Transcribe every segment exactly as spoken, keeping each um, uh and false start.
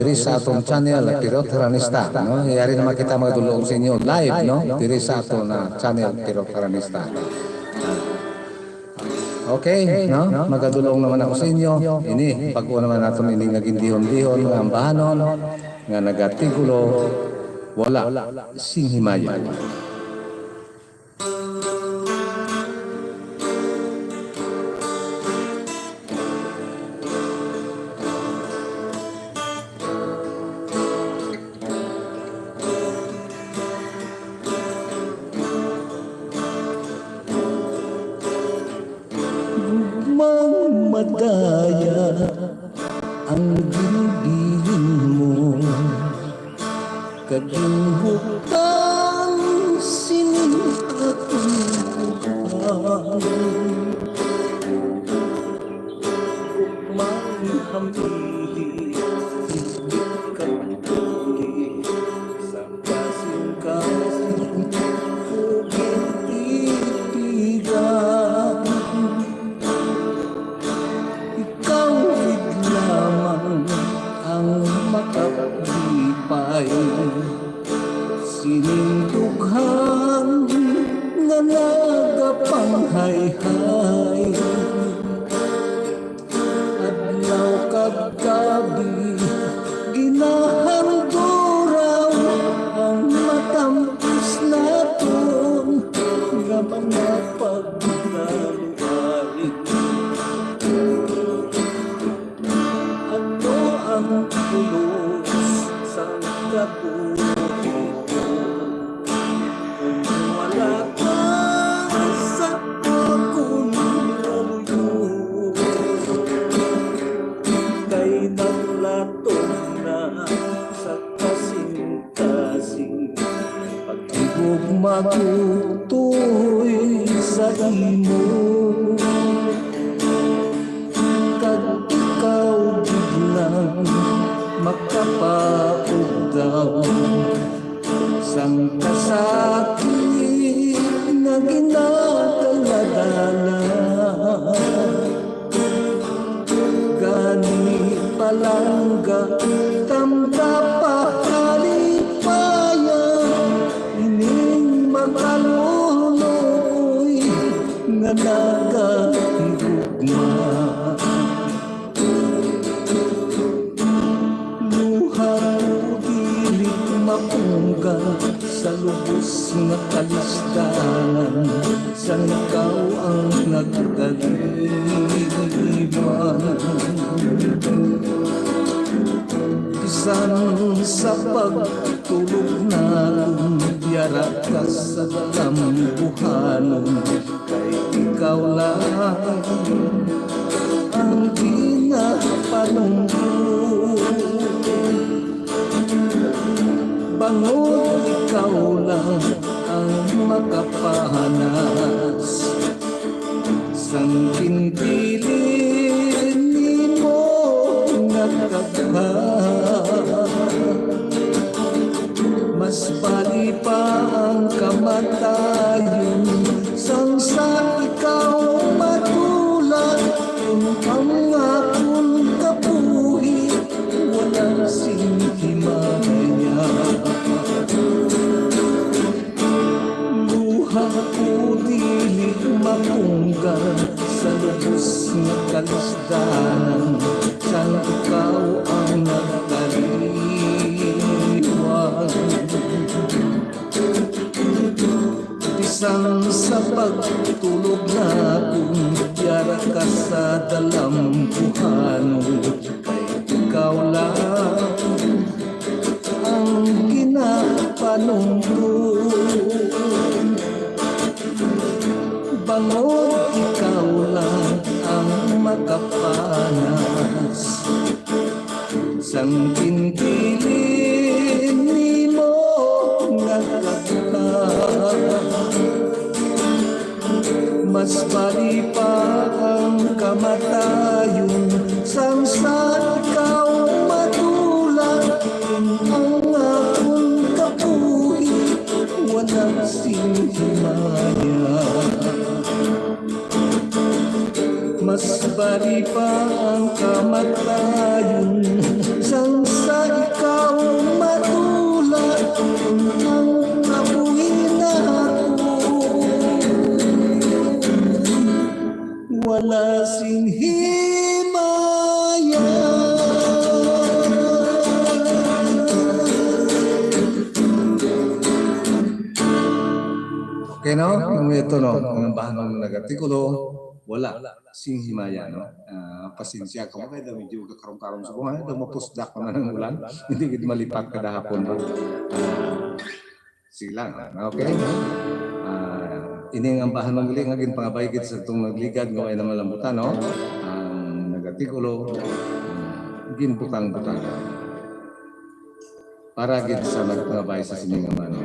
diri sa atong channel, Pirot Haranista, no? Yari naman kita mga dulong sa inyo live, no? Diri sa atong, ah, channel, Pirot Haranista. Okay, no? Magadulong naman ako sa inyo. Ini, bag-o naman naton ini nga gindihon-dihon nga ambahanon nga nagatigulo, wala sing himaya. Gugmang madaya ang ginbilin mo, kag ginhuptan sining akong kuwan. Gugmang hamili, hindi ka tuli sa kasing-kasing kong titigan. Ikaw gid lamang ang makapaglipay sining dughan nga nagapanghayhay. Adlaw kag gabi, ginahanduraw ang matampis naton nga mga pagkalualit. Ano ang pulos sang kabuhi ko kung wala ka sa akon mundo? Kay naglatom na sa kasing-kasing pag-igugma ko tutoy sa imo. Kag ikaw gid lang makapaugdaw sang kasakit nga ginadala-dala. Gani palangga, tamga pa halipaya ining makaluloy nga nagahigugma. Luha ko dili mapunggan sa lubos nga kalisdanan, sang ikaw ang nagkaliwan. Bisan sa pagtulog na, yara ka sa dalambuhanon. Kay ikaw lang ang ginapanungkot. Bangod ikaw lang ang makapahanas sang ginbilin nimo nga kagha. Mas bali pa ang kamatayon sang sa ikaw matulak, kung ang akon kabuhi wala sing himaya. Luha ko dili mapunggan sa lubos nga kalisdanan, sang ikaw ang nagkaliwan. Bisan sa pagtulog nakon, yara ka sa dalambuhanon, kay ikaw lang ang ginapanungkot. Bangod ikaw lang ang makapanas sang ginbilin nimo nga kagwa. Mas bali pa ang kamatayon sang sa ikaw matulak, kung ang akon kabuhi wala sing himaya. Mas bali pa ang kamatayon sang sa Sing himaya. Okay, no? Ang ito, no? Ang bahanon nga nag-artikulo, wala. Sing himaya, no? Ah, pasensya ka mo, kaya daw medyo kakarong-karong sa kung ano, daw mapusdak naman ang ulan. Hindi gid malipat kada hapon, no? Ah, Sige lang, okay? Ah, ini nga ambahan man gali nga ginpangabay gid sa atong nagligad nga way na malambutan, no? Ang nag-artikulo, ah, ginbutang-butang para gid sa nagpangabay sa sining ambahan.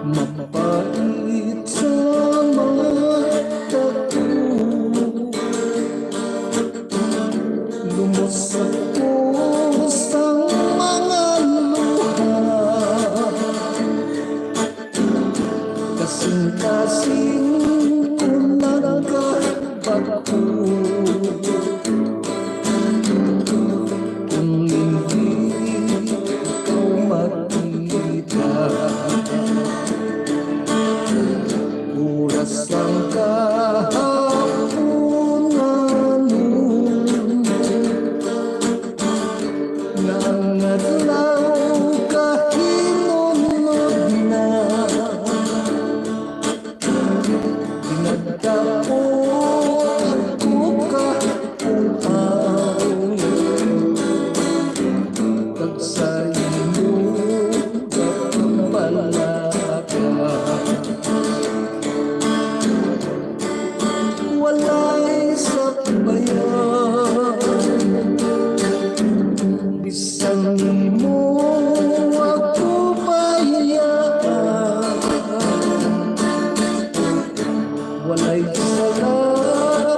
Mapait sa mata ko, lumos ako sang mga luha. Kasing-kasing ko nagkabako. Kung hindi ikaw makita, oras lang kahapon na nun. Nga ang adlaw kahinunod na, ginagdakop ko ka kung aw, kag sa imo kapalaka. Walay sabayan, bisan imo ako bayaan. Walay sala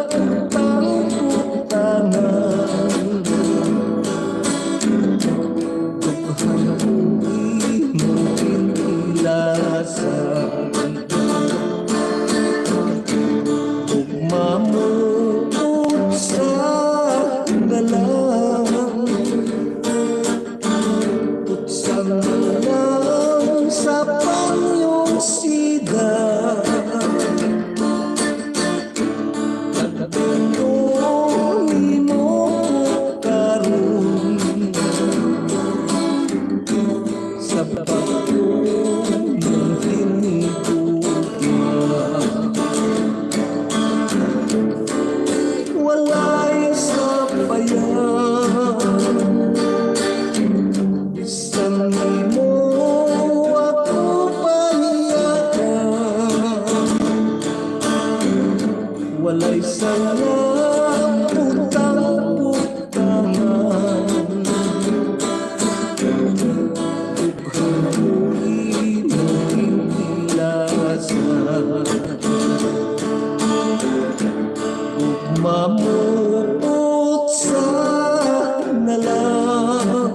putang-putangan. Dughan ko imong gintilasan. Ug mamuot sa ngalan. Putsa na lang sa panyong sida. Nagdundong nimo ko karon. Sa pagtuo ng hinigugma, walay sabayan. Bisan imo ako pahiyaan, walay sala putang-putangan. Dughan ko imong gintilasan. Ug mamuot sa ngalan,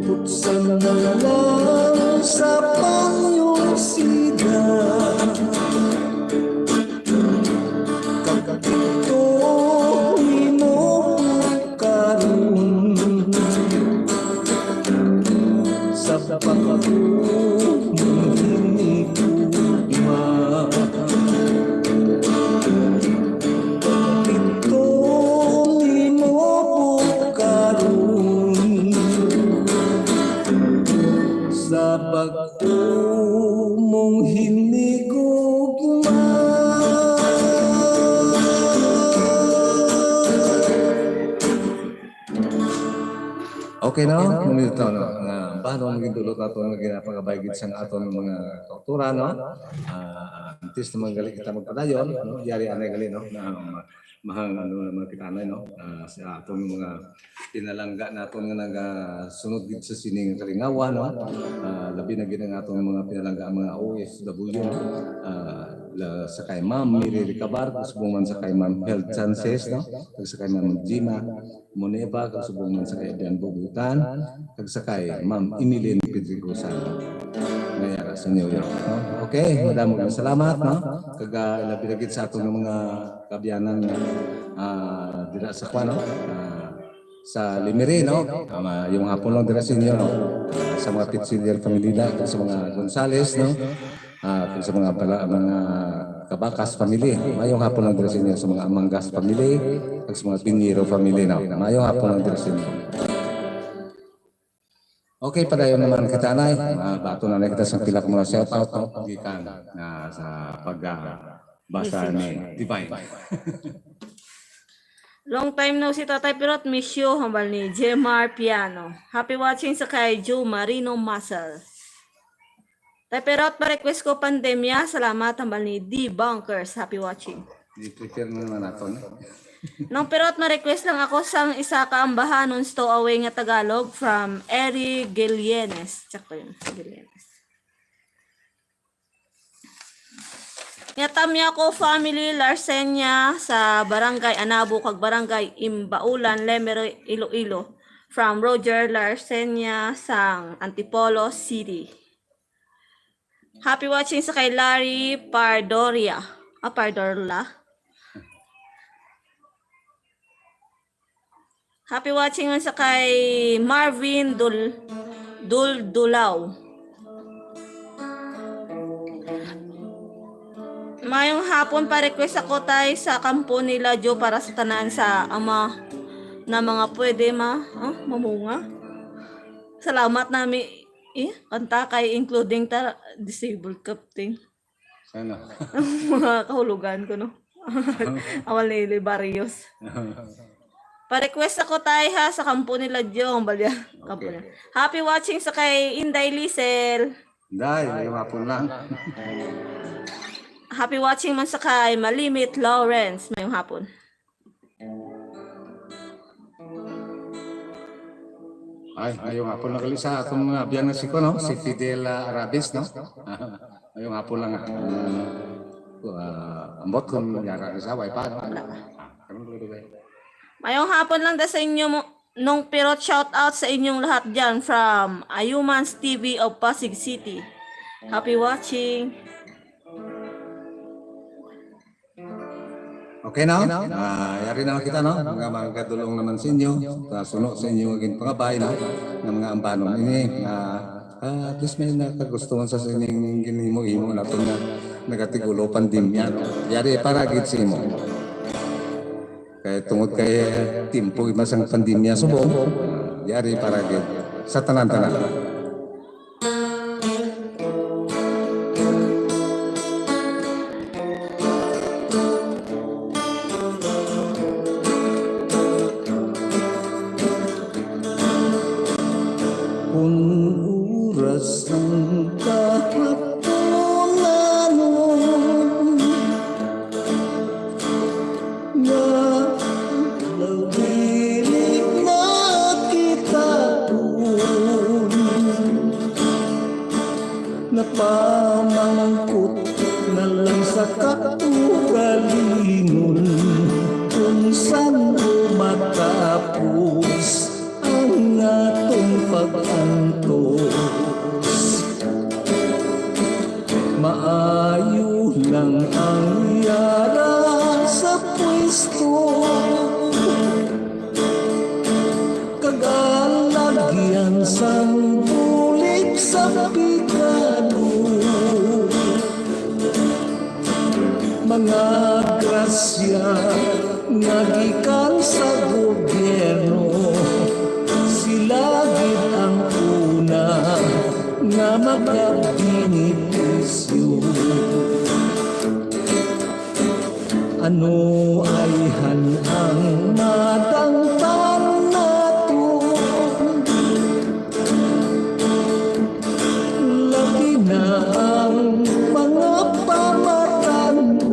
putsa na lang sa panyong sida. Kag didto nimo karon sa pagtuo mong hinigugma. Didto nimo karon sa pagtuo mong hinigugma. Okay, no? Ngunit ito, no? Nga, bahala ang maging dulot nato nga ginapangabay gid sang aton mga kautoran, no? Ah, antes naman gali kita magpadayon, no? Yari anay gali, no? Na, um, mahang, ano naman kita anay, no? Ah, sa aton mga pinalangga naton nga nagasunod gid sa sining kalingawan, no? Ah, labi na gid ang aton mga pinalangga, mga O F W, no? Ah, la-, sa kay Ma'am Mary Ricabar, kag subong man sa kay Ma'am Held Sanchez, no? Kag sa kay Ma'am Gina Moneva, kag subong man sa kay Adrian Bubutan, kag sa kay Ma'am Emeline Pedregosa, no? Nga yara sa New York, no? Okay, madamo nga salamat, no? Kag, ah, ilabi na gid sa aton nga mga kaabyanan nga, ah, dira sa kwan, no? Ah, sa Lemery, no? Ah, maayong hapon lang dira sa inyo, no? Ah, sa mga Pitzillier family na, sa mga Gonzales, no? Ah, kag sa mga pala, mga Cabacas family, maayong hapon lang dira sa inyo, sa mga Amangas family, kag sa mga Piñero family, no? Maayong hapon lang dira sa inyo. Okay, padayon naman kita, Nay. Ah, bato na lang kita sa pila ka mga shout out, no? Gikan na sa pag, ah, basa ni Divine. Long time no see, Tatay Pirot, miss you, hambal ni Jemar Piano. Happy watching sa kay Joe Marino Muscle. Tay Pirot, pa-request ko Pandemya, salamat, hambal ni D Bunkers. Happy watching. I-prepare na naman nato, no? Nong Pirot, ma-request lang ako sang isa ka Ambahanon Stow Away nga Tagalog from Eric Guillenes. Sakto yun, Guillenes. Nga Tamya ko family, Larsenia sa Barangay Anabo kag Barangay Imbaulan, Lemery, Iloilo. From Roger Larsenia sang Antipolo City. Happy watching sa kay Larry Pardoria. Ah, Pardorla. Happy watching man sa kay Marvin Dul-, Duldulaw. Mayong hapon, pa-request ako, Tay, sa Kampo ni Ladyo para sa tanan sa ama na mga pwede ma-, ah, mamunga. Salamat nami, eh, kanta kay including ta disabled captain. Sana. Mga kahulugan ko, no? Awal ni Libarius. Pa-request ako, Tay, ha, sa Kampo ni Ladyo, ang balya. Kampo Okay. niya. Happy watching sa kay Inday Lisel. Day, may hapon lang. Happy watching man sa kay Malimit Lawrence. Mayong hapon. Ay, mayong hapon lang gali sa atong mga abyan nga si ko, no? Si Fidel, ah, Arabes, no? Mayong hapon lang, ah. Ah, ambot kung yara na sa wifi, no? Wala. Ah, karon ko dugay. Mayong hapon lang da sa inyo mo, nong Pirot, shout out sa inyong lahat dyan from Ayumans T V of Pasig City. Happy watching. Okay na? Ah, yari na kita, no? Nga magkadulong naman sa inyo, sa suno sa inyo nga ginpangabay na, nga mga ambanon ini, ah, ah, at least may nakagustuhan sa sining ginhimo-himo naton nga nagatigulo pandemya, no? Yari para gid sa imo. Kay tungod kay, eh, timpo iba sang pandemya subong, yari para gid sa tanan-tanan. Kun oras ang kahapunanon, nga labirig na kita ron. Napamangkot na lang sa kaugalingon kung san-o matapos ang aton pag-antos. Maayo lang ang yara sa pwesto, kag alagyan sang bulig sa pigado. Mga grasya nga gikan sa gobyerno, sila gid ang una nga makabenepisyo. Ano ayhan ang madangtan naton? Labi na ang mga pamatan-on.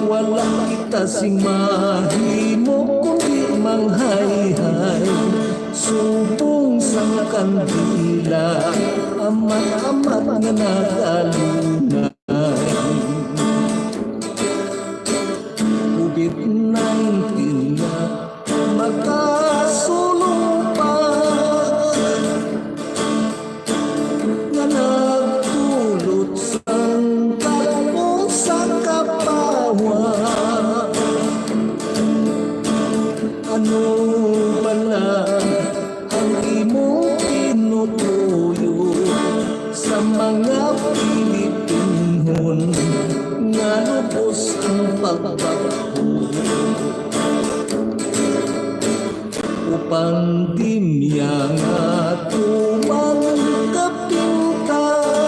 Wala kita sing mahimo kundi manghayhay subong sa nga kandila, amat-amat nga nagalunay. COVID nineteen nga magkasulong pa, nga nagdulot sang kalbo sa kapawa. Ano bala ang imong tinutuyo sa mga Pilipinhon nga lubos ang pagbagho? O pandemya nga tuman kapintas,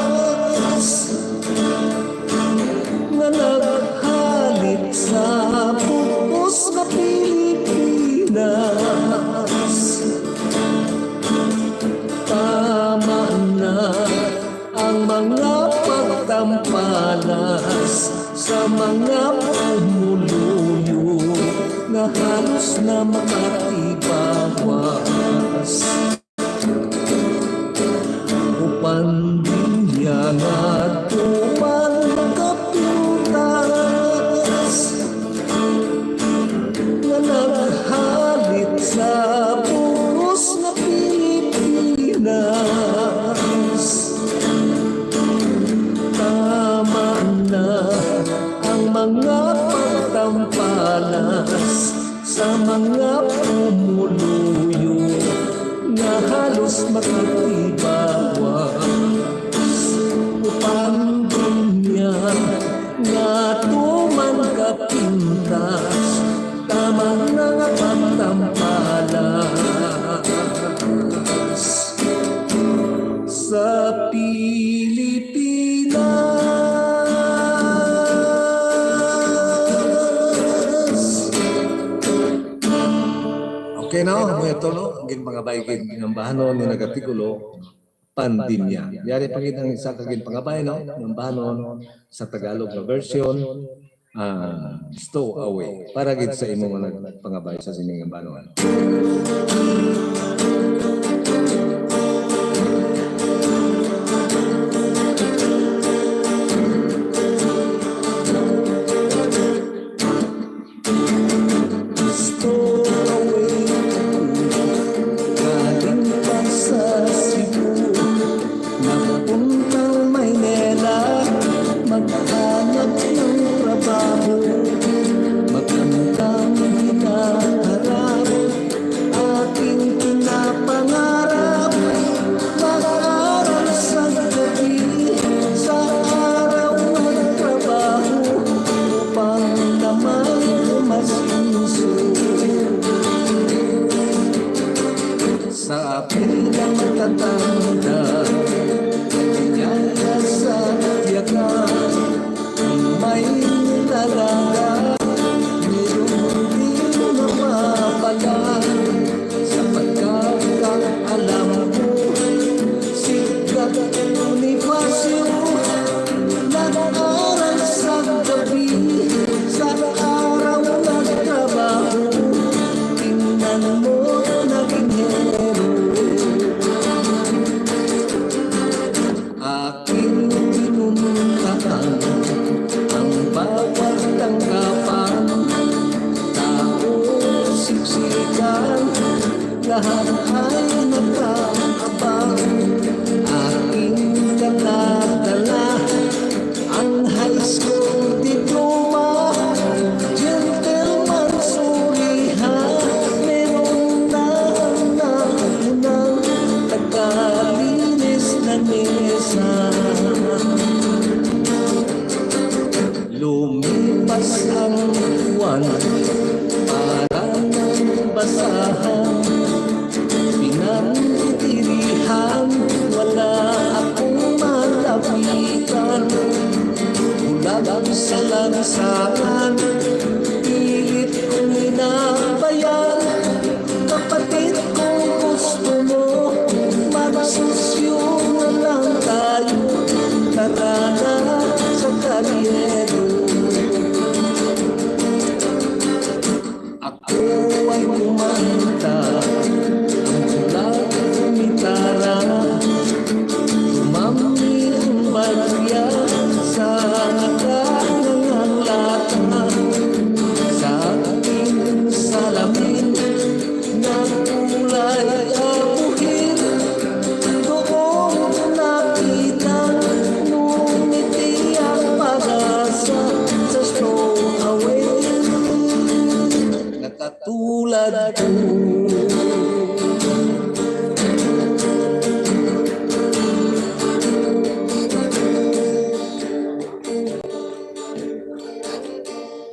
nga naghalit sa bug-os nga Pilipinas. Tama na ang mga pagtampalas sa mga pumuluyo nga halos na makatibawas. O pandemya nga tuman kapintas, nga naghalit sa bug-os nga Pilipinas. Tama na ang mga pagtampalas sa mga pumuluyo nga halos makatibawas. O pandemya nga tuman kapintas, tama na nga pagtampalas sa Pilipinas. Okay, no? Amo ito, no? Ang ginpangabay gid nga ambahanon ni nagatikulo, pandemya. Yari pa gid ang isa ka ginpangabay, no? Nga ambahanon sa Tagalog nga version, ah, stow away. Para gid sa imo nga nagpangabay sa sining ambahanon. Stow away, galing pa sa Cebu, napuntang Maynila, maghanap ng trabaho. Magandang hinaharap, aking pinapangarap, mag-aral sa gabi, sa araw magtrabaho, upang na may umasenso. Sa apil ang matatanda, kanyaya sa tiyaga, may nilalaga, mayroon din mapapala. Sa pagkakaalam ko, si Doc Bonifacio nag-aral sa gabi, sa araw nagtrabaho. Tingnan mo, naging hero. Aking pinuntahan ang bawat tanggapan, tao siksikan, lahat ay nakaabang. Aking dala-dala ang high school diploma, gentleman surihan, meron na ang naunang tagalinis ng mesa. Lumipas ang buwan, para ng basahan, pinangitirihan, wala akong malapitan. Bulag sa lansangan, pilit kong inabayan. Kapatid, kung gusto mo, magsosyo na lang tayo. Tara na sa kalyero. Ako ay kumanta, ang bulag kumita,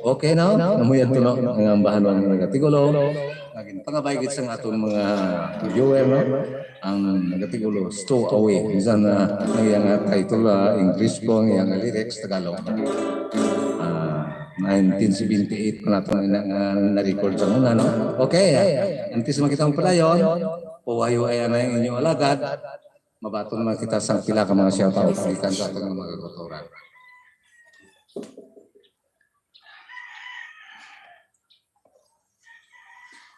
Okay, no? Amo yadto, no? Ang ambahan nga nagatigulo. Naging pangabay gid sang aton mga viewer, no? Ang nagatigulo, stow away. Bisan na ang iyang title, ah, English po, ang iyang lyrics, Tagalog. Ah, nineteen seventy-eight pa nato na, na, na-record sa una, no? Okay, ah, antes man kita magpadayon, pahuway-huway na ang inyong alagad. Mabaton naman kita sang pila ka mga shoutout gikan sa aton nga mga kautoran.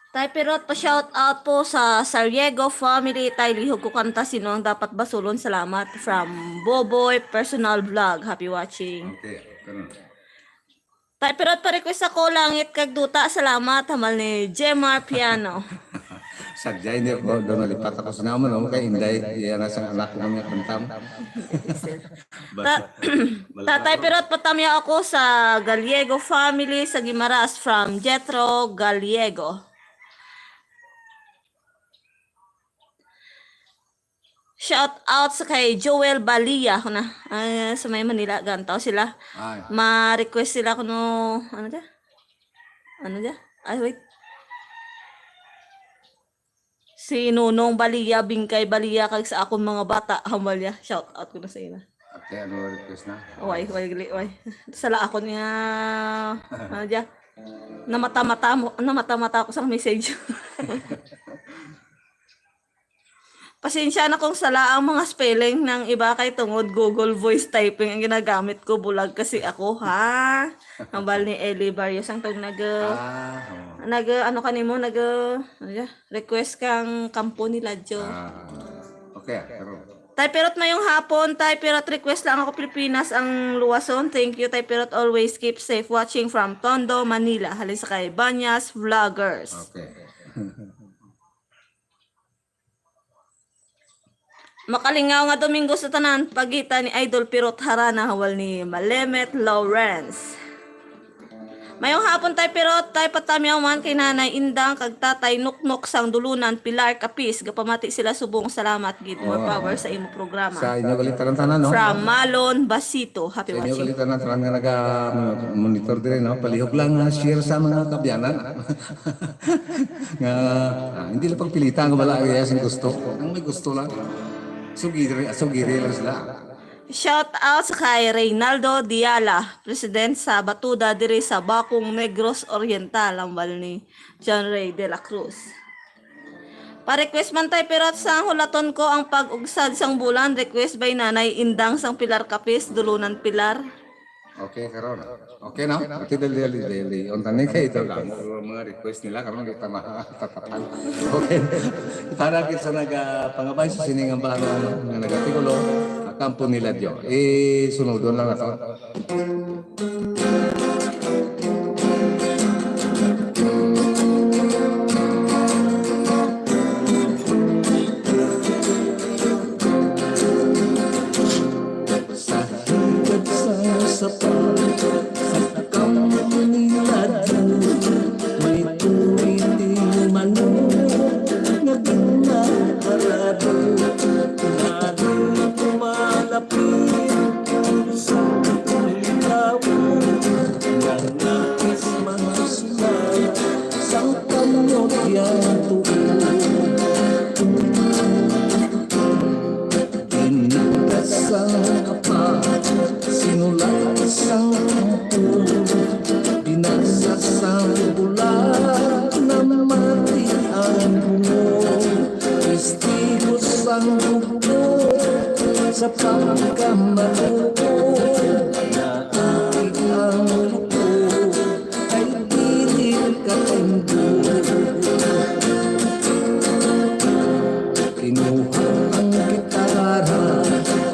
Tay Pirot, pa-shout out po sa Sariego family. Tay, lihog ko kanta, sino ang dapat basulon? Salamat. From Boboy Personal Vlog. Happy watching. Okay, ganun. Tay Pirot, pa-request ako, Langit kag Duta. Salamat. Hambal ni Jemar Piano. Sadya, hindi ako daw nalipat ako sa naman, no? Kay Inday, iya na sang anak namin ang kantam. Ta-, Tatay Pirot, patamyaw ako sa Gallego family sa Guimaras from Jethro Gallego. Shout out sa kay Joel Balia ko na. Ah, sa may Manila, gantaw sila. Ay. Ma-request sila kuno, ano dia? Ano dia? Ay, wait. Si Nonong Balia, Bingkay Balia, kag sa akon mga bata, hambal niya. Shout out ko na sa ila. Ate, ano request na? Way, way, gali, way. Sala ako niya, ano dia? Namata-mata mo, namata-mata ako sa message. Pasensya na kung sala ang mga spelling ng iba kay tungod Google Voice Typing ang ginagamit ko. Bulag kasi ako, ha? Hambal ni Eli Barrios ang tag nag, Ah, oo. nag, ano ka nimo, nag, ano dia? Request kang Kampo ni Ladyo. Ah, okay, pero Tay Pirot, mayong hapon. Tay Pirot, request lang ako, Pilipinas ang luwason. Thank you, Tay Pirot. Always keep safe. Watching from Tondo, Manila. Halin sa kay Banyas Vloggers. Okay. Makalingaw nga Domingo sa tanan, pagitan ni Idol Pirot Harana, hambal ni Malemet Lawrence. Mayong hapon, Tay Pirot, Tay, patamyaw man kay Nanay Indang kag Tatay Nuknok sang Dulunan, Pilar Capiz. Gapamati sila subong. Salamat gid. More Oo. power sa imo programa. Sa inyo gali tanan-tanan, no? From Malon Basito. Happy Sa inyo watching. gali tanan-tanan nga naga-monitor dire, no? Palihog lang, ah, share sa mga kabyanan. Nga, ah, hindi lang pagpilitan nga wala kaya sing gusto. Ang may gusto lang. Sugiri, sugiri lang sila. Shout out sa kay Reynaldo Diala, president sa Batuda diri sa Bacong, Negros Oriental, hambal ni John Ray de la Cruz. Pa-request man, Tay Pirot, sa hulaton ko ang pag-ugsad sang bulan, request by Nanay Indang sang Pilar Capiz, Dulunan Pilar. Okay, karon. Okay, no? Okay, dali, dali, dali. Unta ni kay ito lang. Mga, mga request nila, karon kita matatapal. Okay. Para kita sa nagapangabay sa sining ambahan nga nagatigulo, ang Kampo ni Ladyo. Isunodon lang ako. Sa higad sang sapa, sa kampo ni Ladyo, may tubig di manok nga ginaharado. Lalo kumalapit sa ulitawo, nga nakis man sila sang kamot yang tuo. Ginugtas sang apa, sinulat sang ampo, binasa sang bulag, namati ang bungo, testigo sang bugto sa pagkamatuo, naakig ang luto. Kay dili ka tindog. Kinuha ang gitara,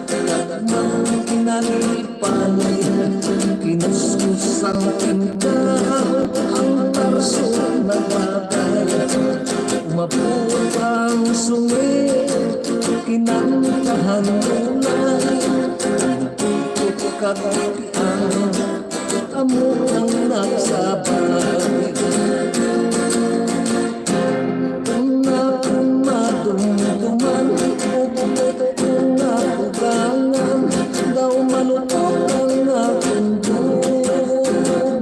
kag magkinalipan, kinuskus ang tinta, ang tarso nagpatay. Umabot ang sungi, kinantahan tunay, ang tuktok kag ang amo ang nagsabay. Nga kumadumduman, ug nga ugangan, daw malupot ang akong dughan.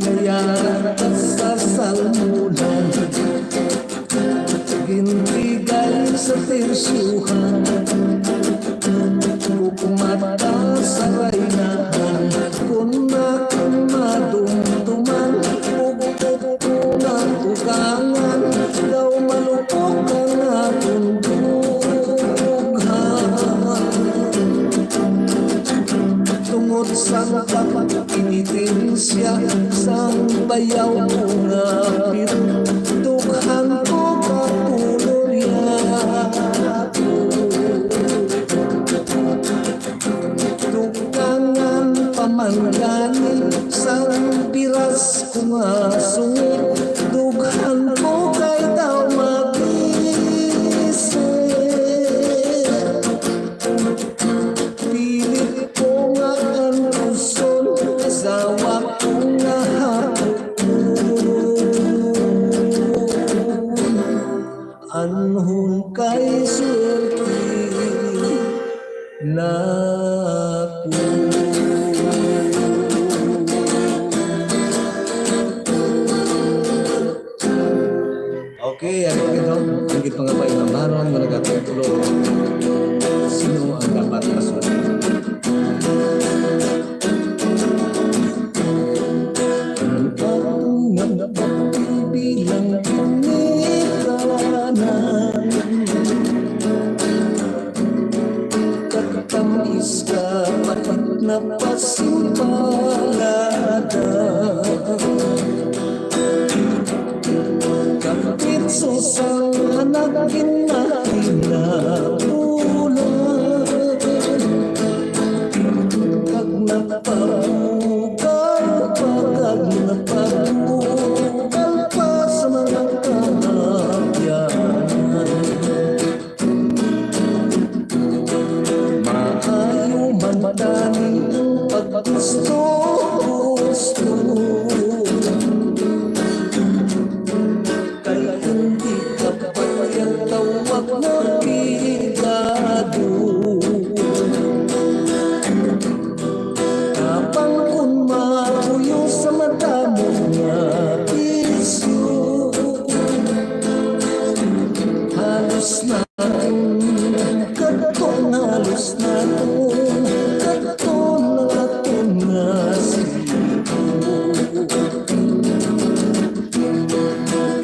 Nayarat ka sa salmulan, gintigay sa tersyuhan, ug mata sa raynahan. Kun ako madumduman, ug ko natugangan, daw malupok ang akong dughan. Tungod sa pagkinitensya sang bayaw ko nga pirot, dughan ko ka pulong niya. Dugangan pa man gani sang biras ko nga sungit, dughan ko kay daw mabisi. Pilit ko nga antuson, asawa ko nga hapon. Anhon kay swerte na ko. Okay, ako gid, no? Ang gid mga painambaron nga nagatitulo, sino ang dapat masulod? Ang akong nagpagbilang ginikanan, katamis ka, pait na pasimpalada. Kapit sa sang anak, ginahinapulan. Kag napabugal pa, kag napabugal pa sa mga kaabyanan. Maayo man gani ang paggusto-gusto, kay hindi ka pa niya tawag na pigado. Tapang kun mapuyo sa madamo nga bisyo, halos na kadto, halos na kadto na aton nga sigo.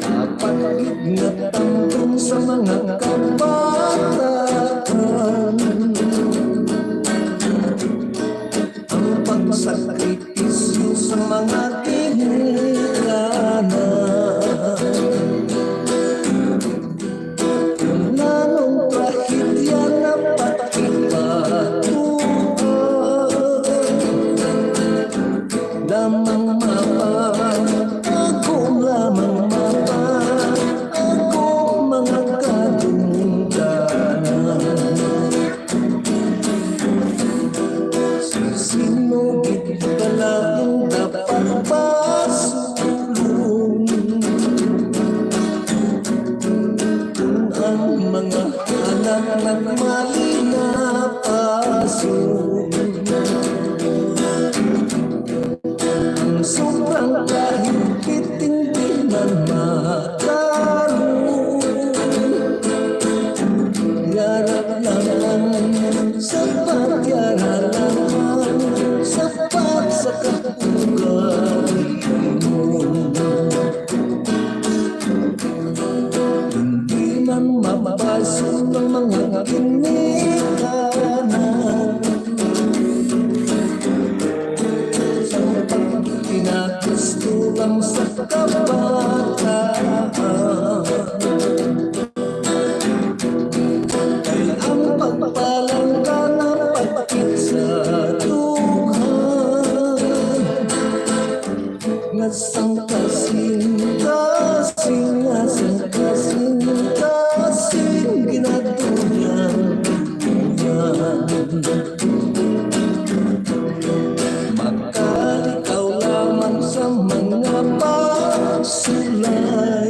Dapat gid nga tambong sa mga kabataan ang pagsakripisyo sa mga ginikanan. Nanong trahedya na pakipatuan. Lamang mapa, ako lamang mapa, ako mga kadungganan. Sino gid bala ang dapat pasulon? Kung ang mga anak nagmali na pasulon, ang sobrang kahigpit hindi man makaroon. Yara lamang sapat, yara lamang sapat sa kaugalingon. Hindi man mabaso ng mga ginikanan. Sa pagpinagusto lang sa kabataan. Kay ang pagpalangga nga pagkit sa dughan, nga sang kasing-kasing, nga sang kasing-kasing ginatugyan. Makalikaw lamang sa mga pasulay.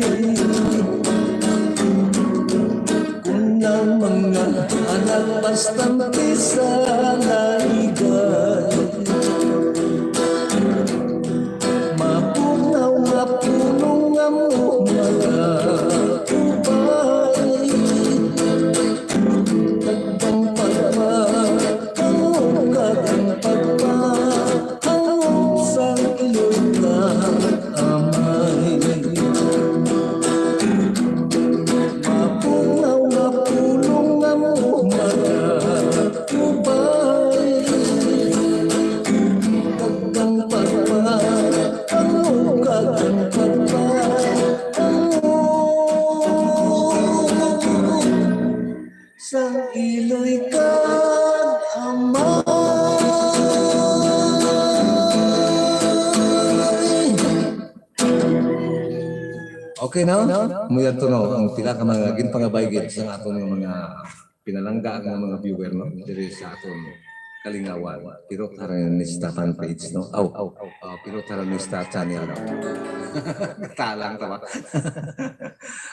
Kung ang mga anak bastante sa laligay, Okay na? Mao to, no, ang pila ka mga ginpangabay gid sa aton nga mga pinalangga nga mga viewer, no, diri sa aton Kalingawan, Pirot Haranista fan page, no? Aw, ah, Pirot Haranista channel, no? Talang ta ba?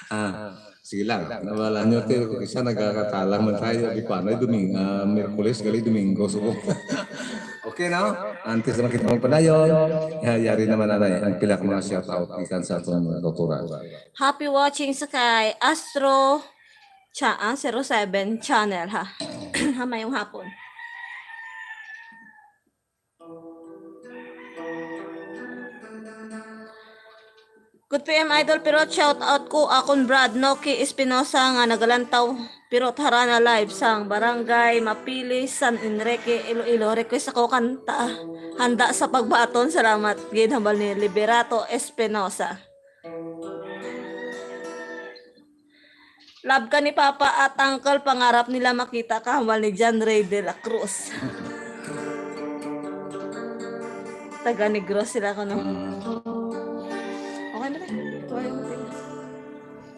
Ah, sige lang. Nawala nyo, pero kung isa nagkakatalang man tayo, di pa, no? Duming-, ah, Miyerkules, gali Domingo, subong. Okay, no? Antes na makita mong padayon, ya-, yari naman, anay, ang pila ka mga shout out gikan sa atong mga kauturan. Happy watching sa kay Astro Cha, ah, zero seven channel, ha. Ha, mayong hapon. Good P M, Idol, pero shout out ko akon Brad Noki Espinosa nga nagalantaw Pirot Harana live sang Barangay Mapili, San Enrique, Iloilo. Request ako kanta, Handa sa Pagbaton. Salamat gid, hambal ni Liberato Espinosa. Love ka ni Papa at Uncle, pangarap nila makita ka, hambal ni John Ray de la Cruz. Taga Negros sila ko, no? Okay na ba? Tuwa yung tingin.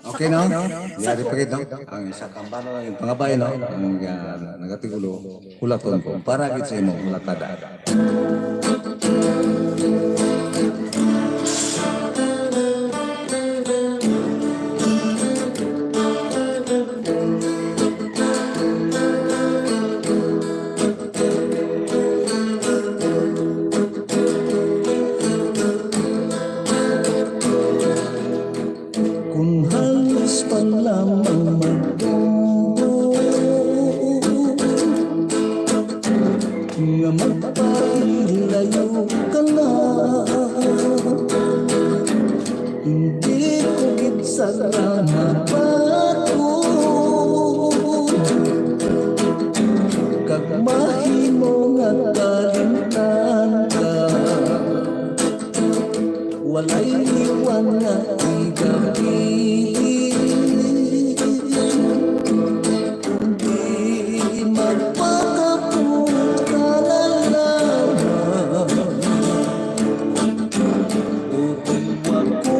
Okay, no? Yari pa gid, no? Ang isa kang bano lang yung pangabay, no? Ang, ah, nagatigulo, hulaton ko. Para gid sa imo, hulatada. Kung halos pa lamang magdumdum nga magpahilayo ka na, hindi ko gid sana mabaton kag mahimo nga kalimtan ka. Walay liwan nga igabi, kundi magpakapot ka na lamang. Upod ako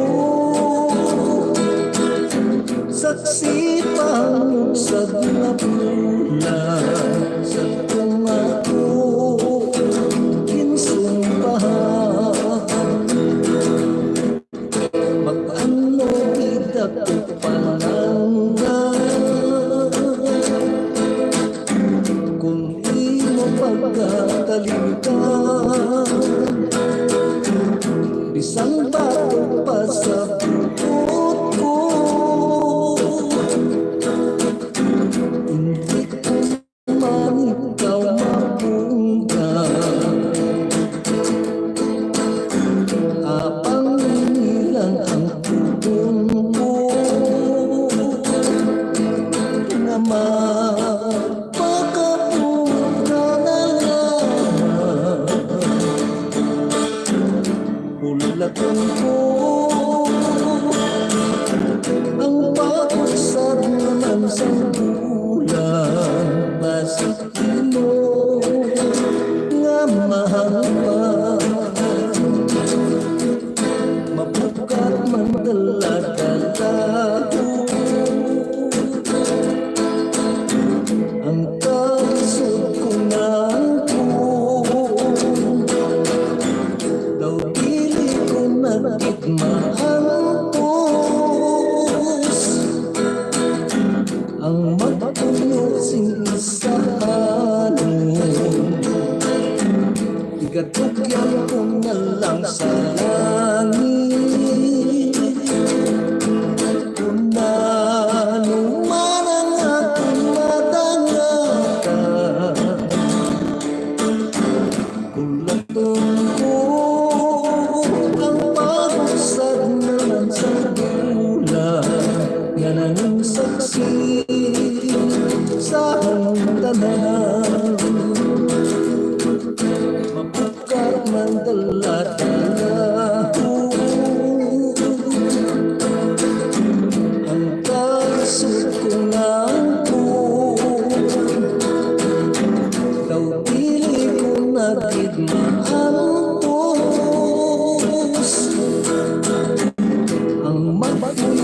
saksi pangusad nga bulan sa kung ako ginsumbahan. Mag-ano gid ako panangga kung imo pagkakalimtan, bisan bato pa sa buot ko. Hindi ko man ikaw mabungga. Apang ini lang ang tugon ko nga magpakapot ka na lamang. Hulaton ko ang pag-usad naman sang bulan, basi imo nga mahal pa. Mapukak man dala-dala ko ang kalisod ko nga angkon. Daw dili ko na gid maantos ang magpuyo sing isahanon. Igatugyan ko na lang sa langit. Kung ano man ang akong madangatan, hulaton ko ang pag-usad naman sa bulan nga nangin saksi sa among tanan. Mapukak man dala-dala ko ang kalisod ko nga angkon. Daw dili ko na gid maantos ang magpuyo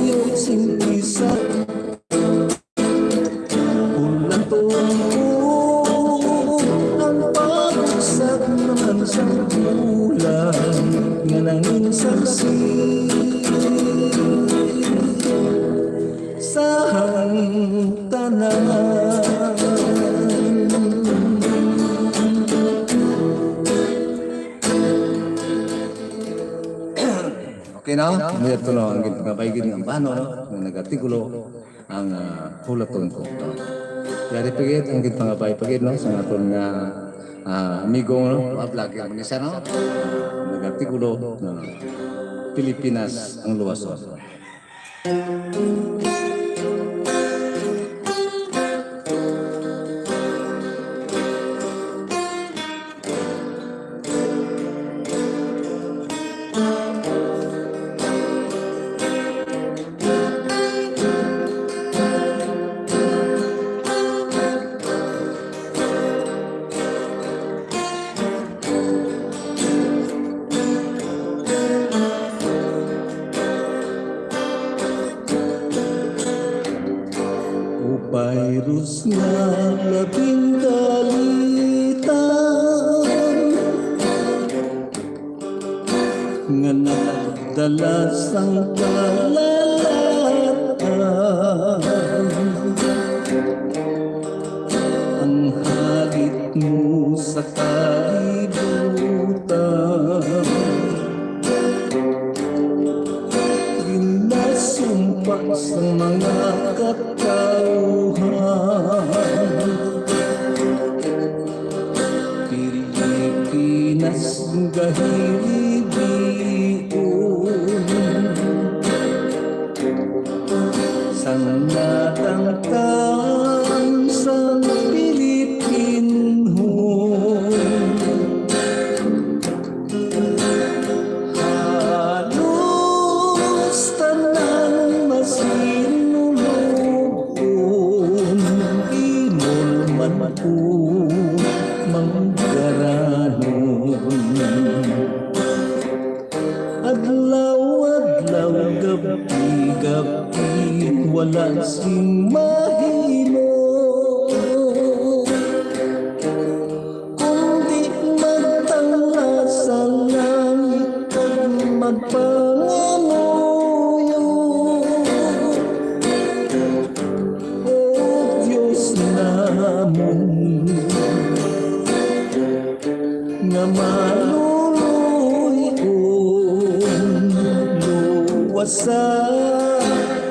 Bulag nga nangin saksi sang tanan. Okay na? May ito na ang ginpangabay gid nga bano, no? Nga nag-artikulo ang, ah, hulaton ko. Yari pa gid ang ginpangabay pa gid, no? Sa aton nga, ah, amigo, no? Ah, vlogger man siya, no? Nag-artikulo, no? Pilipinas ang luwason. O virus nga labing dalitan, nga nagdala sang kalalatan. Ang halit mo sa kalibutan, ginasumpa sa mga katawhan. Pilipinas gahilibion sang natangtan sang Pilipinhon. Halos tanan masinulog-on, imol man ko manggaranon. Adlaw-adlaw, gab-i-gab-i, wala sing mahimo. Kundi magtangla sa langit kag magpangamuyo, O Dios namon, nga maluluy-on, luwasa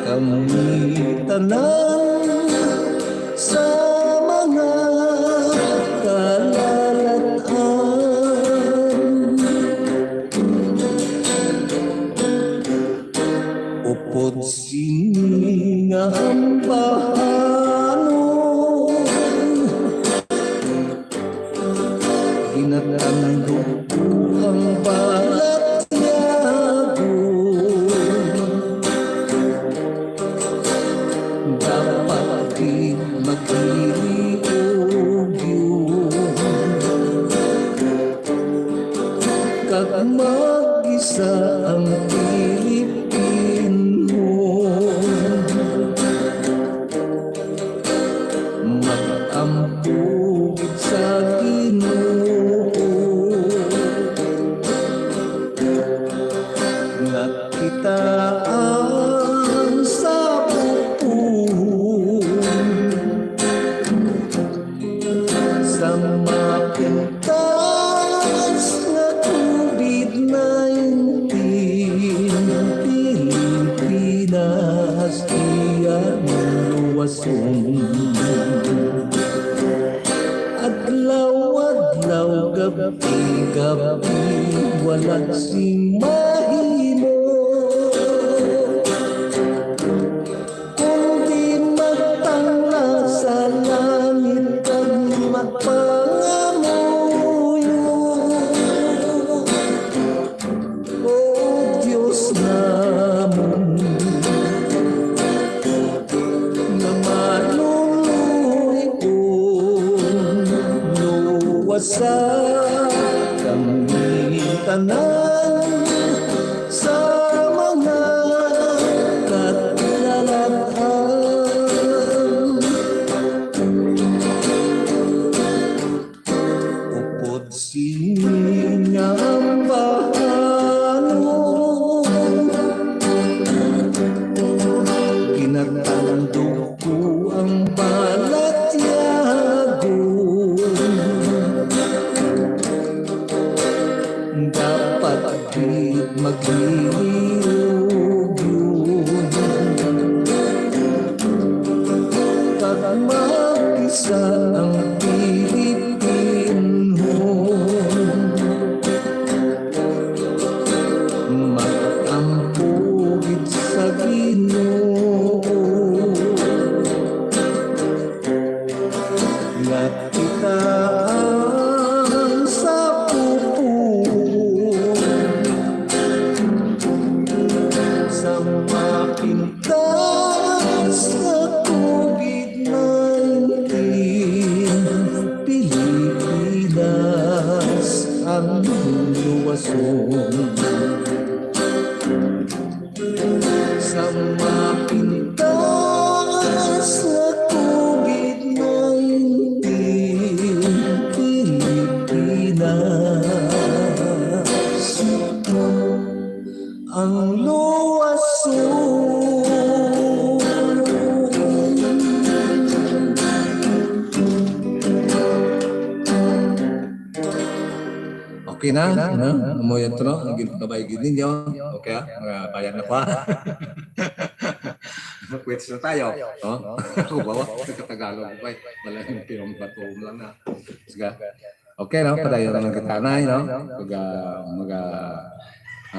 kami tanan sa mga kalalatan. Upod sini nga ambahanon, ginatandog ko ang balatyagon. Dapat gid maghiliog yun, kag mag-isa ang Pilipinhon. Mag-ampo gid sa Ginoo nga kita ang sapuon sa mapintas nga covid nineteen. Pilipinas, iya mo luwason. Adlaw-adlaw, gab-i-gab-i, wala sing mahimo, kundi magtangla sa langit kag magpangamuyo, O Dios namon, nga maluluy-on, luwasa kami tanan sa mga kalalatan. Upod sini Sa mapintas nga covid nineteen, Pilipinas ang luwason. Okay na, no? Amo yan to, no? Ang ginpakabay gid ninyo. Okay, ah? Mga bayan na pa. Quits na tayo, no? Ako ba? Nagkatagalog ko pa eh. Wala yung pinong bato lang na. Sige. Okay, no? Padayon na lang kita, nay, no? Pag, ah, mag, ah,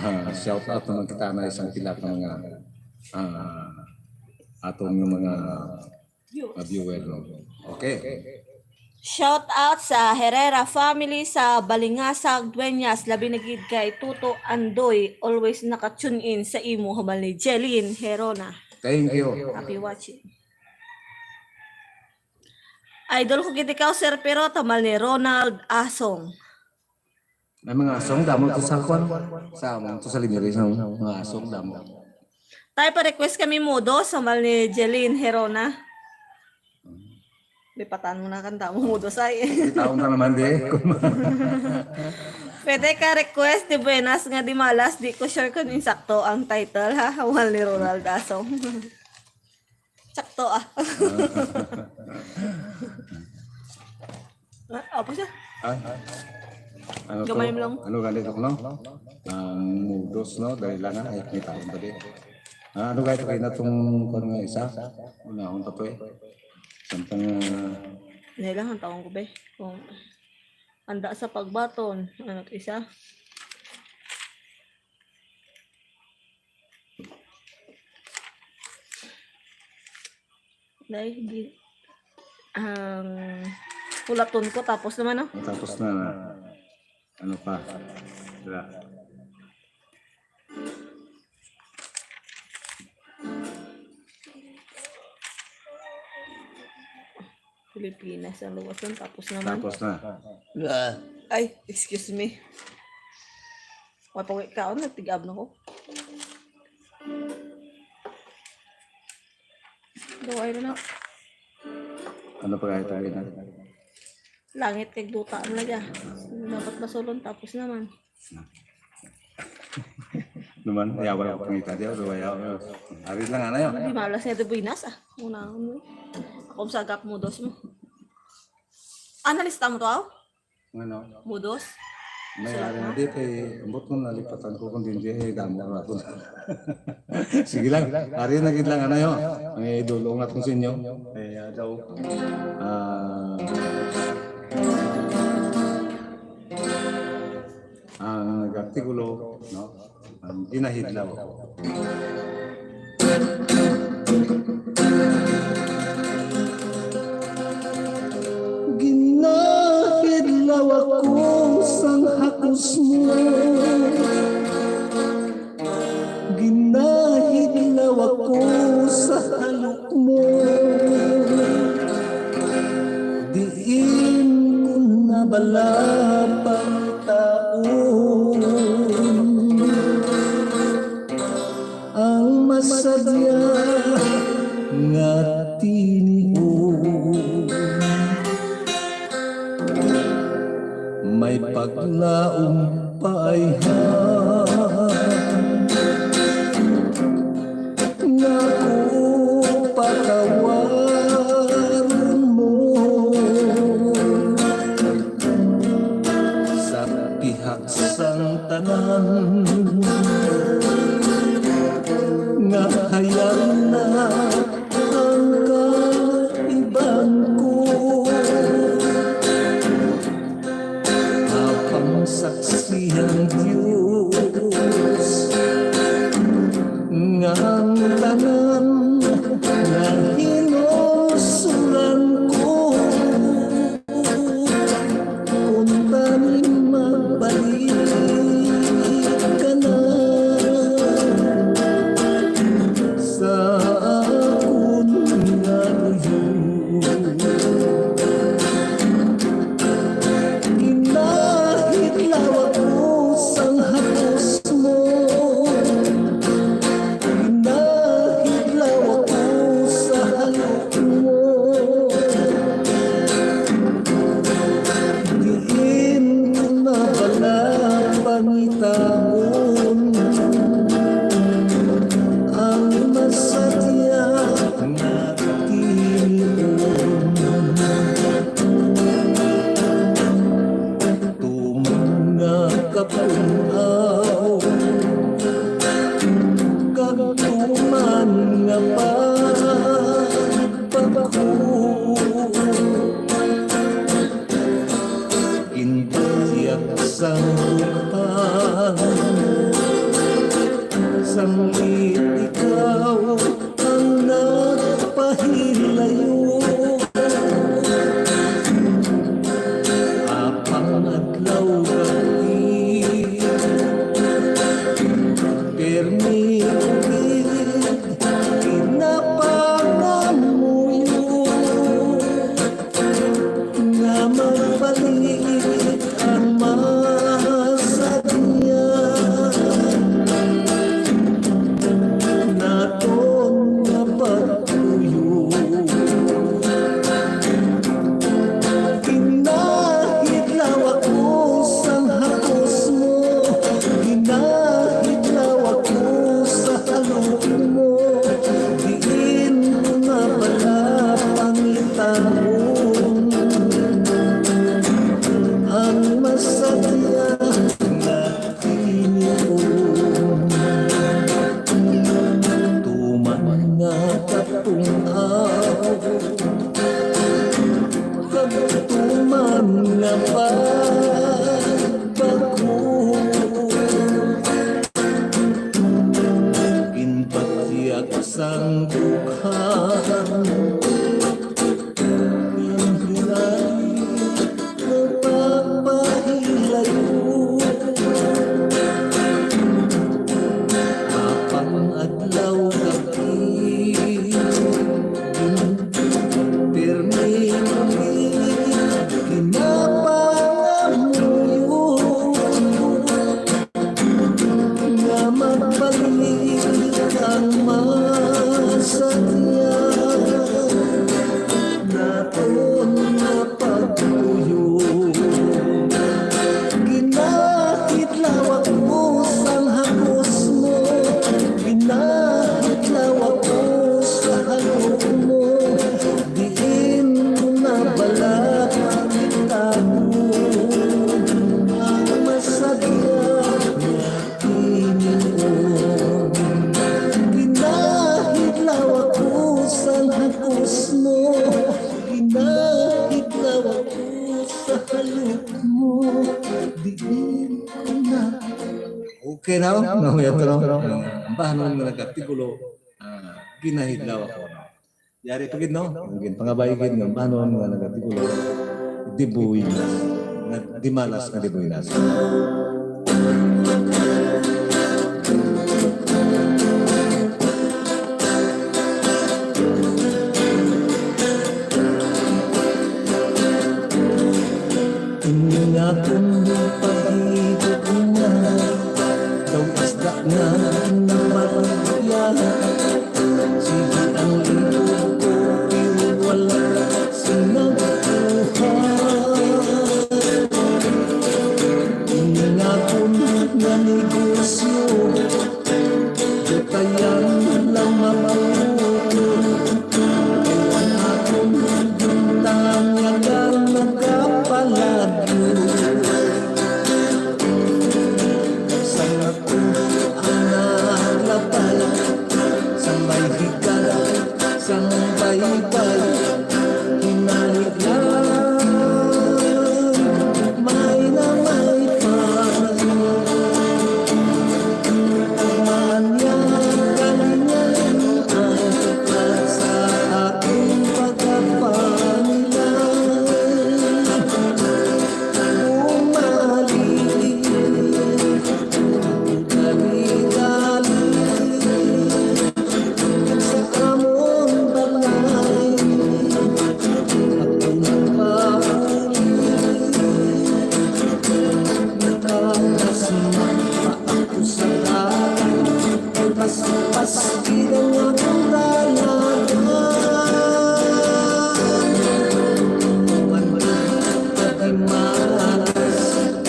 ah, shout out naman kita, nay, sa pila ka mga, ah, aton nga mga, ah, viewer, no? Okay. Shout out sa Herrera family sa Balingasag, Dueñas, labi na gid kay Tuto Andoy, always naka-tune in sa imo, hambal ni Jeline Herona. Thank you. Happy watching. Idol ko gid ikaw, Sir Pirot, hambal ni Ronald Asong. May mga asong damo to sa kwan. Sa amon to sa Limiris, ang mga asong damo. Tay, pa-request kami mudos, hambal ni Jeline Herona. Lipatan mo na kan damo mudos ay. Taon ka naman, di. Pwede ka request, di buenas nga di malas, di ko sure kung insakto ang title, ha? Hambal ni Ronald Asong. Sakto, ah. Ah, apo siya. Ay. Ano to? Gamay mo lang. Ano ganito ko, no? Ang mudos, no? Dali lang, ha? Ay, may taon pa di. Ah, ano ganito kayo na itong, kung nga isa? Unahon pa to eh. Samtang, ah, Dali lang, ang taon ko, be. Kung handa sa pagbaton, ano to isa? Dahil di, ang pulaton ko, tapos naman, no? Tapos na. Ano pa? Wala. Pilipinas ang luwas nun, tapos naman. Tapos na. Ay, excuse me. Mapawi ka, oh, nagtig-ab na ko. Daw, I don't know. Ano pa kahit ang ina? Langit kag duta ang lagya. Dapat basulon, tapos naman. Naman, ayaw ko pangita diya, so ayaw. Arit lang, ano yun? Hindi malas niya, de buenas, ah. Una, ano? Ako sa gap mo, dos mo. Analista mo to, aw? Ano? Mudos? May Sulat ari mo? Na di kay ambot mo nalipatan ko kung di, di, eh, damo na to. Sige lang, ari na gid lang, ano yun? May idulong na kung sa inyo. Eh, ah, daw, ah, ang nag-artikulo, no? Ang ginahidlaw. Ginahidlaw ako sang hakos mo. Ginahidlaw ako sa halo mo. Diin ko nabala pagtaon ang masadya nga tinion. May paglaom pa ayhan nga ako patawaron mo. Sa pihak sang tanan nga hayag na ang kaiban ko. Apang saksi ang Dios nga ang tanan nga hinusulan ko Kung tanim magbalik ka na sa akon nga luyo. Ginahidlaw ako sa sang bukhan, sang ikaw ang nagpahilayo. Apang adlaw gani, pirmi gid ginapangamuyo nga magbalik ang masadya naton nga pagtuyo. Ginahidlaw ako sang hakos mo, ginahidlaw ako sa halok mo, diin ko na bala pangitaon ang masadya nga tingog. Tuman nga katong-aw, kag tuman nga pagbago, ginbatyag sang dughan ang hilay nga pagpahilayo. Apang adlaw gab-i, pirmi ginapangamuyo nga magbalik ang masadya naton nga pagtuyo. Ginahidlaw ako sang hakos mo, ginahidlaw ako sa halok mo, diin ko na bala itago ang masadya nga tingog. Ginahidlaw ako sang hakos mo, ginahidlaw ako sa halok mo, diin ko na. Okay na, no? No, yato, no? Ang bahanon nga nagatigulo, ah, ginahidlaw ako, no? Yari pa gid, no? Ang ginpangabay gid nga banon nga nagatigulo, dibuinas, nga dimalas nga dibuinas. Ini nga akon paghigugma, daw isda nga nabaligya. Sige ang libog ko, pero wala sing nakuha. Ini nga akon nga negosyo, dutayan lang mabuto. Ang akon gintanyagan nagapalagyo. Sang ako ang naglabay, sang may higala, sang baybay, hinaligan, may na may pa. Ang kalingalingan ay sa akong pagkapanilay. Bumalik, dali-dali sa amon balay. Ako nang mauli, nakakasma pa ako sa dalan. Ay paspas gid ang akong dalagan. Pati malas ang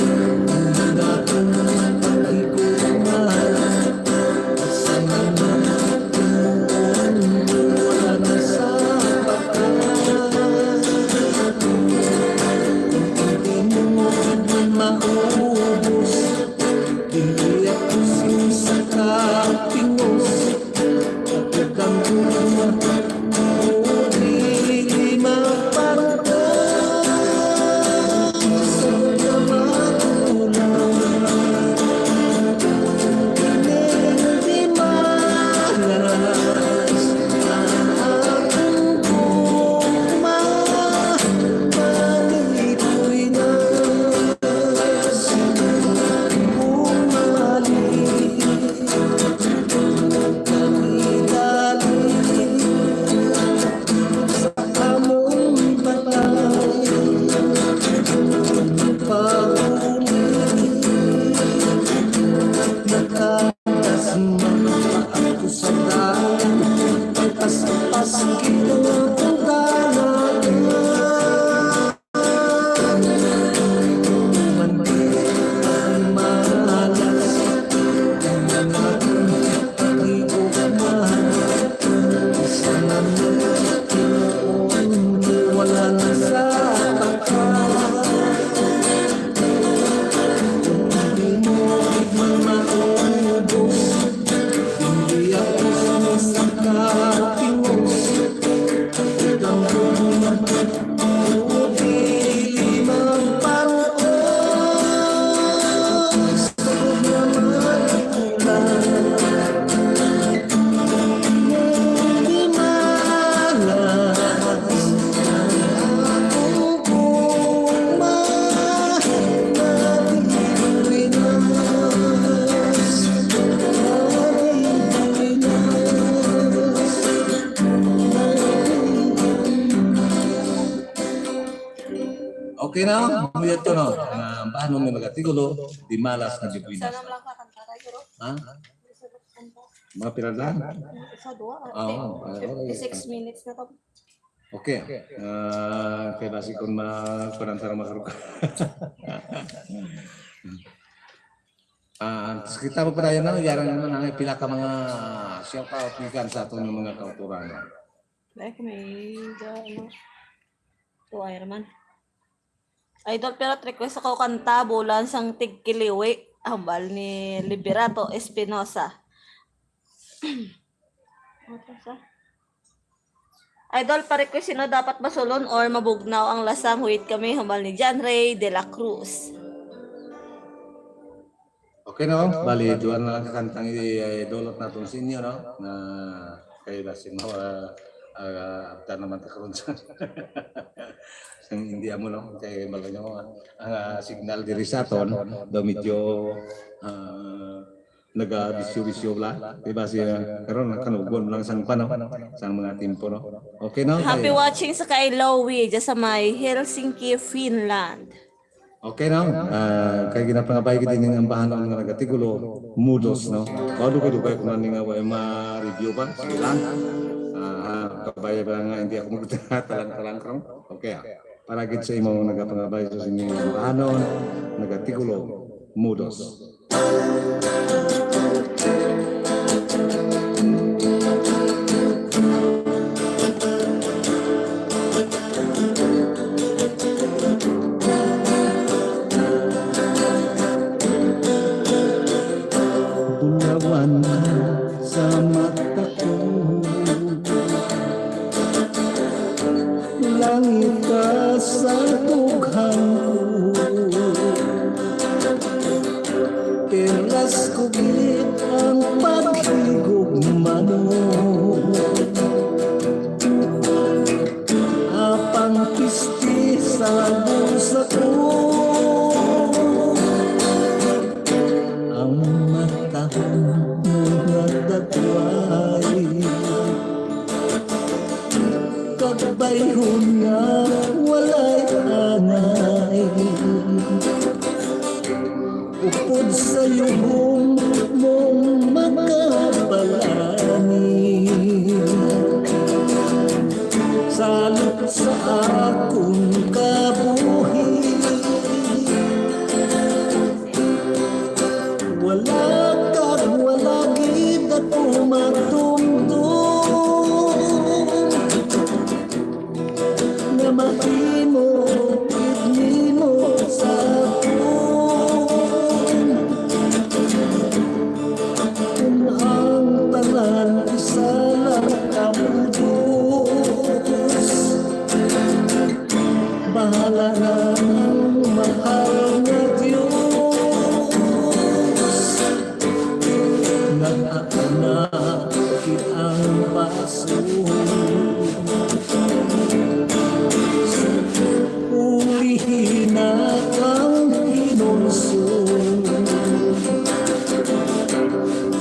akong pagtikuman. Sa mga tumuon, wala na sa batas. Kung hindi mo gid man maubos, hindi ako sing sa kapingos. Pagkaganggulo, o dili mapantas. Sa mga tulay, Okay na, muyat to, no? Ah, ang bahanon nga nagatigulo, di malas nga di buenas. Sana lang kakanta tayo, no? Ha? Mga pila lang? Isa, dua, ah, Oo, ah, okay. Six minutes na to. Okay. Ah, kay basi kung ma-, kuwan ang tarong makaruka. Ah, tas kita mo pa tayo, no? Yarang naman ang pila ka mga shout out gikan sa aton nga mga kautoran, no? Like may ga-, ano, to Iron Man. Idol, pero request ako kanta, Bulan sang Tigkiliwi, hambal ni Liberato Espinosa. Ano sa? Idol, pa-request sino dapat masulon or mabugnaw ang lasang Huwit Kami, hambal ni John Ray de la Cruz. Okay, no? Bali, duha na lang kakantang i-, idulot naton sa inyo, no? Na kay basi mo, ah, ah, abtan naman ta karon sa, sa hindi amo, no? Kay malayo ang, ah, signal diri sa aton, daw medyo, ah, naga-bisyo-bisyo la. Kay basi, ah, karon nakanugon lang sang pano, sang mga tempo, no? Okay, no? Happy Kay watching sa kay Lowy, dyan sa may Helsinki, Finland. Okay, no? Ah, kay ginapangabay gid ini ang bahanon nga nagatigulo, mudos, no? Mao dugay-dugay ko man nga way ma-review ba? Sige lang. Ah, kabay ba nga hindi ako magtalang-talang karon? Okay, ah. Para gid sa imo nagapangabay sa inyong bahanon, nagatigulo, mudos. Bulawan ka sa mata ko, langit ka sa dughan ko. Perlas ko gid ang paghigugmaon. Apang pisti sa busa ko. Ang matahom nga dagway. Kag bayhon nga walay anay. Upod sa yuhong mong makapalani. Salot sa akon kabuhi. Wala kag wala gid ako matumdom nga mahimo gid nimo sa akon. Kung ang tanan isa lang ka mudos, bahala na ang mahal nga Dios. Nag-ako na ang paso. Ulihi na ang hinulsol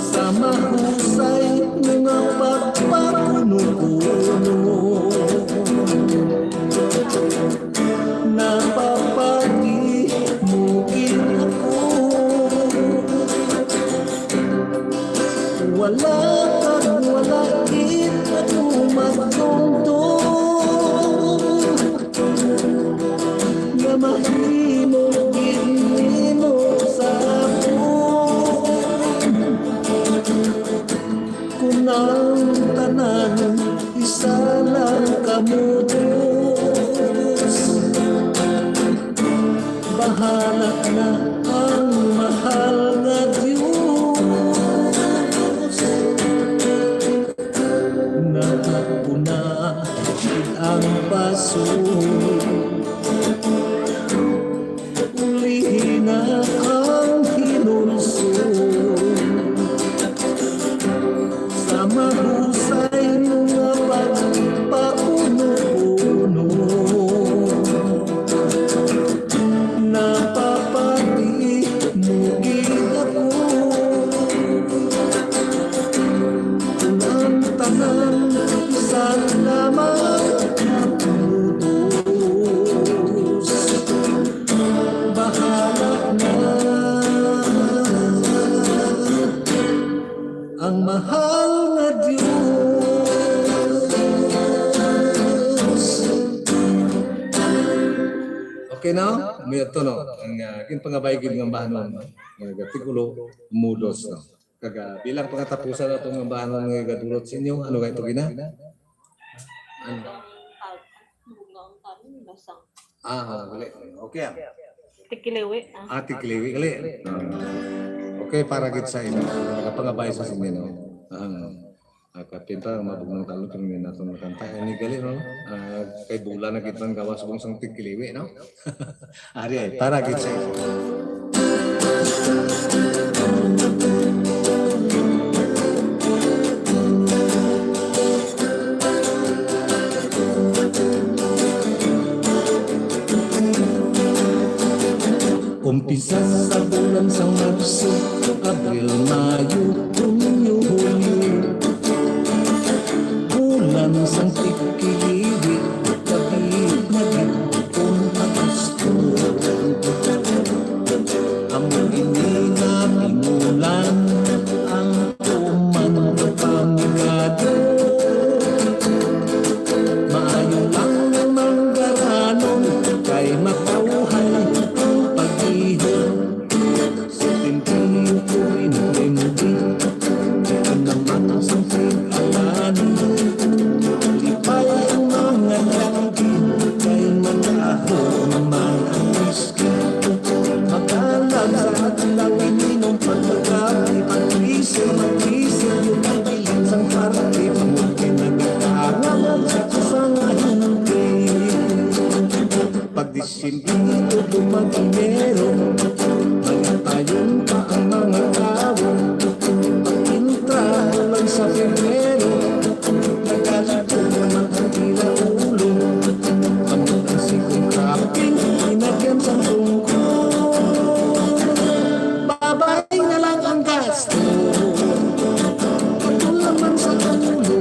sa mahusay nga pagpakuno-kuno. Napapati mo gid ako. Wala kag wala gid ako magtungtong nga mahimo gid nimo sa akon. Kun ang tanan isa lang ka mudos, bahala na ang mahal nga Dios. Nahapon na ang paso. Ulihi na ang hinulsol sa mahusay mo nga pagpakuno-kuno. Napapati mo gid ako. Ang mahal nga Dios. Okay, no? May ato, no? Ang, ah, ginpangabay gid nga ambahanon, no? Nga gatigulo, mudos, no? Kag, ah, bilang pangatapusan nato nga ambahanon nga gadulot sa inyo, ano kay ito gina? Ano? Ah, ah, dali. Okay, ah. Tikiliwi, ah. Ah, tikiliwi, gali. Okay, para gid sa inyo. Nakapangabay sa inyo, no? Ah, ah, kapin pa, mabugnang talon, pero may natong nakanta. Ini gali, no? Ah, kay bula na gid ang gawas kung sang tikiliwi, no? Ari, ay, para gid sa inyo. Umpisa sa bulan sang Marso, Abril, Mayo, Hunyo, Hulyo. Bulan sang tigkiliwi, gabi na gid kon Agosto. Amo ini nga tinulan ang tuman nga pamigado. Maayo lang ang manggaranon kay matawhay ang pag-ihog. Sa timpang ko rin hindi, ito naman ang singkig alani. Lipay ang mga tanggi kay matahog naman ang whisky. Makalag sa adlaw, ininom pagkagabi, pag-isil, mag-isil, yung pagbiling sang party, pamulkin nagkakangam sa kusang ahente. Pag Disyembre, tubo mag-Enero, malitayon pa ang mga tawo. Pag-intra lang sa Pebrero, nagkalito naman ang tila ulo. Ang mga sikong kaping, inagyan sang sungko. Babay na lang ang gasto. Katol naman sa ulo.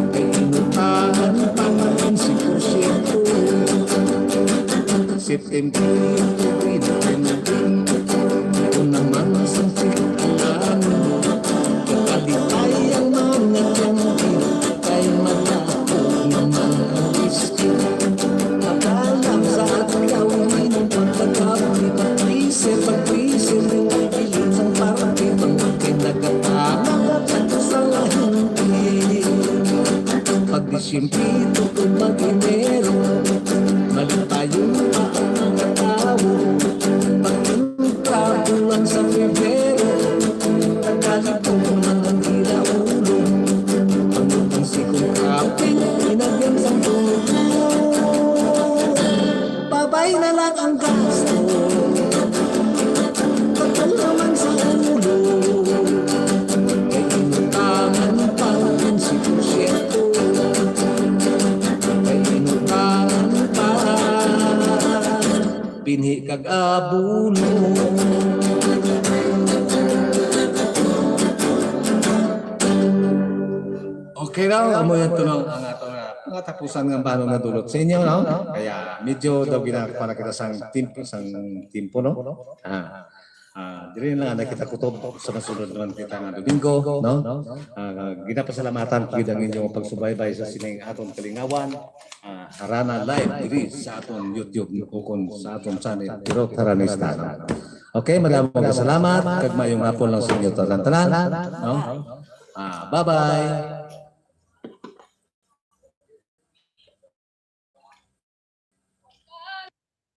Kay inutangan pa man si porsyento. September, October, November. Ito naman sa sikalan. Kakalipay ang mga tiyangkin. Kay matapog naman ang whisky. Makalam sa adlaw, minom pagkagabi, pag-isil, pag-isil, ning ilim sang party, pangkay nagatanan, at sa lahing pili. Pag Disyembre, tugon mag-Enero, malitayon pa ang mga tawo. Pag Tabulan sa Pebrero, nagkalito man ang tila ulo. Ang utang si Kong Kaping, inagyan sang tulo. Babay na lang ang gasto. Katol naman sa ulo. Kay inutangan pa ang si porsyento. Kay inutangan pa. Binhi kag abulo. Okay raw, amo yan to no, ang ato nga pangatapusan nga ambahanon nga dulot sa inyo, no? Kaya medyo daw ginakuha na kita sang timpo, sang timpo, no? Ah, ah, diri na lang na kita kutob sa masunod naman kita nga Domingo, no? Ah, ginapasalamatan ko gid ang inyong pagsubaybay sa sining aton kalingawan. Ah, Harana Live diri sa aton YouTube ukon sa aton channel, Tirok Haranista, no? Okay, madamo nga salamat, kag maayong hapon lang sa inyo tanan-tanan, no? Ah, bye-bye.